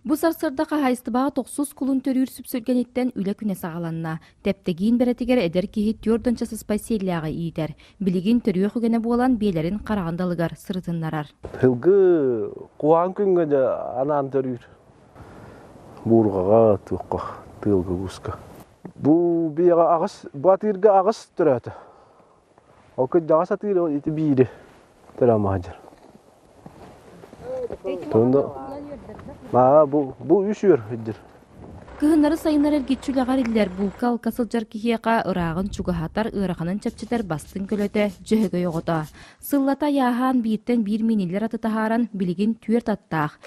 Бу сарсыарда хаһаайыстыбаҕа тохсус кулун төрүүр сүпсүлгэниттэн үлэ күнэ саҕаланна. Тэптэгиин бэрэтигэр эдэр киһи түөрт уонча сыспай сиэллээҕи иитэр. Билигин төрүөх үгэнэ буолан биэлэрин хараҕын далыгар сырытыннарар. Сылгы куһаҕан күҥҥэ дьэ анаан төрүүр. Буурҕаҕа, туохха, тыалга кууска. Бу биэҕэ аҕыс, бу атыырга аҕыс төрөөтө. Ол кырдьаҕас атыыр ол ити биири төрөөн сылдьар. Тугунда баа бу бу үс үөр сылдьар. Кыһыннары сайыннары эргиччи үлэҕэр иллэр булка-алка сылдьар киһиэхэ ырааҕын чугаһатар, ыараханын чэпчэтэр бастыҥ көлөтө Дьөһөгөй оҕото. Сыллата айааһаан бииртэн биир мииниллэр аты таһааран билигин түөрт аттаах.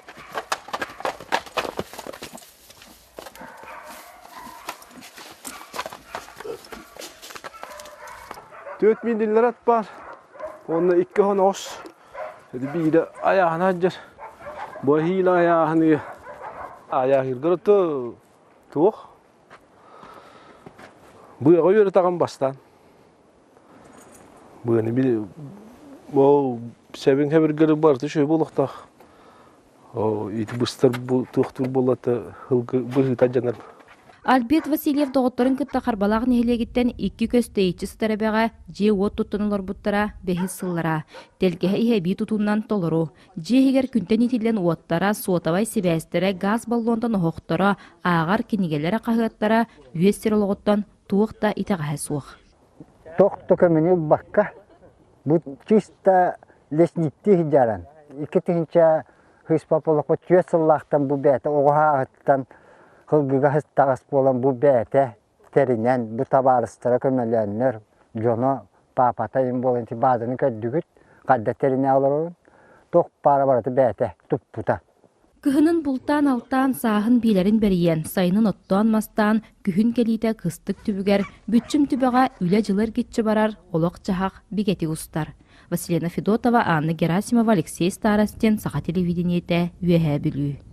Түөрт мииниллэр ат баар. Уонна икки оһон оҕус. Биирэ айааһына сылдьар. Бу эһиил айааһыныа. Айааһыыргар ото туох? Быаҕа үөрэтаҕын бастаан. Быаны били ол сэбин хэбиргэри барыта үчүгэй буолуохтаах. Оо, ити быстар бу туохтуур буоллата ылгы быһыыта дьанар. Альберт Васильев доҕотторун кытта Харбалаах нэһилиэгиттэн икки көс тэйиччи сытар эбэҕэ дьиэ-уот туттан олорбуттара бэһис сыллара. Тэлгэһэ иһэ эбии тутуунан толору. Дьиэ иһигэр күнтэн иитиллэн уоттара, суотабай сибээстэрэ, гаас баллонтан оһохторо, ааҕар кинигэлэрэ, хаһыаттара үөс сир олоҕуттан туох да итэҕэһэ суох. Туох да көмөнү ылбакка, бу чисто лесниктии сылдьаран, икки тыһыынча хыыспап олоххо түөрт сыллаахтан бу бэйэтэ оҕо сааһыттан кылгыга сыстаҕас буолан бу бэйэтэ тэринэн, бу табаарыстара көмөлөөннөр, дьоно паапата им буолан ити баазаны көрдүгүт, хайда тэринэ олорорун, туох баара барыта бэйэтэ туппута. Кыһынын бултаан-алтаан, сааһын биэлэрин бэрийэн, сайынын оттоон-мастаан, күһүн кэлиитэ кыстык түбүгэр, бүччүм түбэҕэ үлэ-дьыла эргиччи барар, олох-дьаһах бигэтик устар. Василена Федотова, Анна Герасимова, Алексей Старостин, Саха телевидениетэ, Үөһээ Бүлүү.